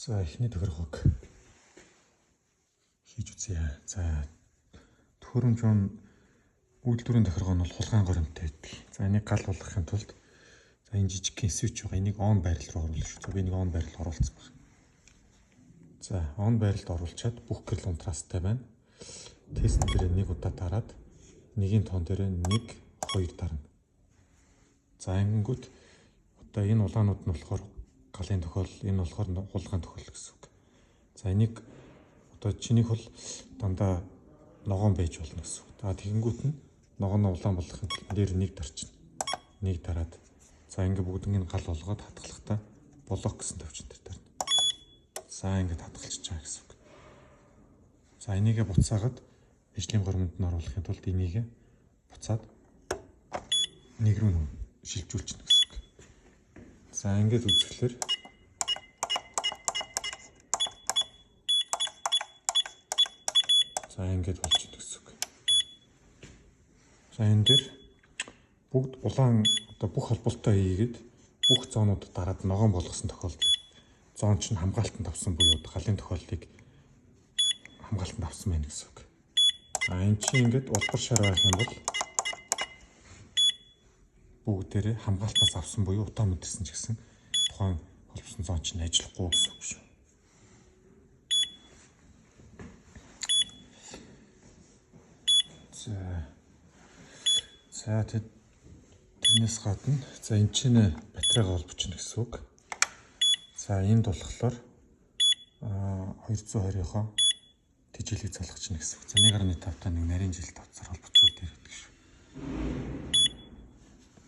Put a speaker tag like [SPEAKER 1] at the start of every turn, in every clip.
[SPEAKER 1] За, эхний тохиргоог хийж үзье. За, төхөөрөмж нь үйлдвэрийн тохиргоо нь бол хулгайн горимтой байдаг. За, энийг гал болгохын тулд за энэ жижигхэн switch байгаа. Энийг on байрал руу оруулах шүү. За, би энийг on байрал оруулсан байна. За, on байралд оруулчаад бүх гэрэл унтраастай байна. Тест дээр нэг удаа дараад нэгийн тоон дээр 1 2 дарна. За, ингэнгүүт одоо энэ улаанууд нь болохоор галын тохиол, энэ болохоор хулгайн тохиол гэсэн үг. За, энийг одоо чинийх бол дандаа ногоон байж болно гэсэн үг. За, тэгэнгүүт нь ногоон нь улаан болгохын тулд дээр нэг дарчна. Нэг дараад за ингээ бүгднийг гал болгоод хадгалахдаа блок гэсэн товчон дээр дарна. За, ингээд хадгалчихж байгаа гэсэн үг. За, энийгээ буцаагаад ажлын горимонд нь оруулахын тулд энийгээ буцаад нэг рүү шилжүүлчихнэ гэсэн үг. За, ингээд үзэхлээр за ингээд болж байна гэсэн үг. За, энэ дээр бүгд улаан одоо бүх холболтоо хийгээд бүх зоонууд дараад ногоон болгосон тохиолдолд зоон чинь хамгаалтанд авсан буюу галын тохиолдлыг хамгаалтанд авсан байна гэсэн үг. А энэ чинь ингээд улбар шар байх юм бол бүгдээрээ хамгаалтаас авсан буюу утаа мэдэрсэн ч гэсэн тухайн холбосон зоон чинь ажиллахгүй гэсэн үг шүү. За, тэрнээс гадна за энэ чинь батарейгаа холбочихно гэсэн үг. За, энд болохоор 220-ийнхоо тэжээлийг залгачихна гэсэн үг. За, 1.5 та нэг нарийн жил тавцаар холбочвол тэр гэдэг шүү.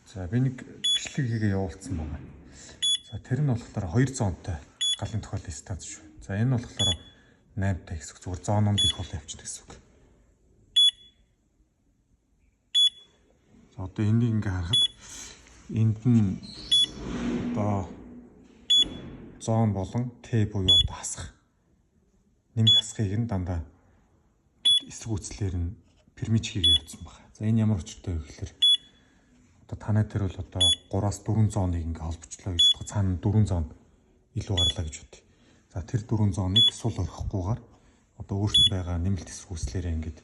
[SPEAKER 1] За, би нэг бичлэг хийгээ явуулсан байна. За, тэр нь болохоор 2 зоонтой галын тохиолын станц шүү. За, энэ нь болохоор 8 та гэсэн үг. Зүгээр зоонууд их болоо явчихна гэсэн үг. За, одоо энийг ингээ харахад энд нь одоо зоон болон Т буюу одоо хасах нэмэх хасахыг нь дандаа эсэргүүцлээр нь пермич хийгээ явуулсан байна. За, энэ ямар учиртай вэ гэхээр одоо танай дээр бол одоо 3-аас 4 зооныг ингээ холбочлоо гэж бодох. Цаана 4 зоон илүү гарлаа гэж бодъё. За, тэр 4 зооныг сул орхихгүйгээр одоо өөртөө байгаа нэмэлт эсэргүүцлээрээ ингээд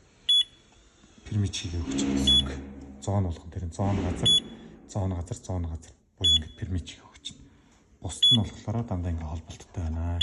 [SPEAKER 1] пермич хийгээ өгч байгаа гэсэн үг. Зоон болгон тэр зоон газар, зоон газар, зоон газар буюу ингээд пермич хийгээ өгч. Бусд нь болохоор дандаа ингээ холболттой байна.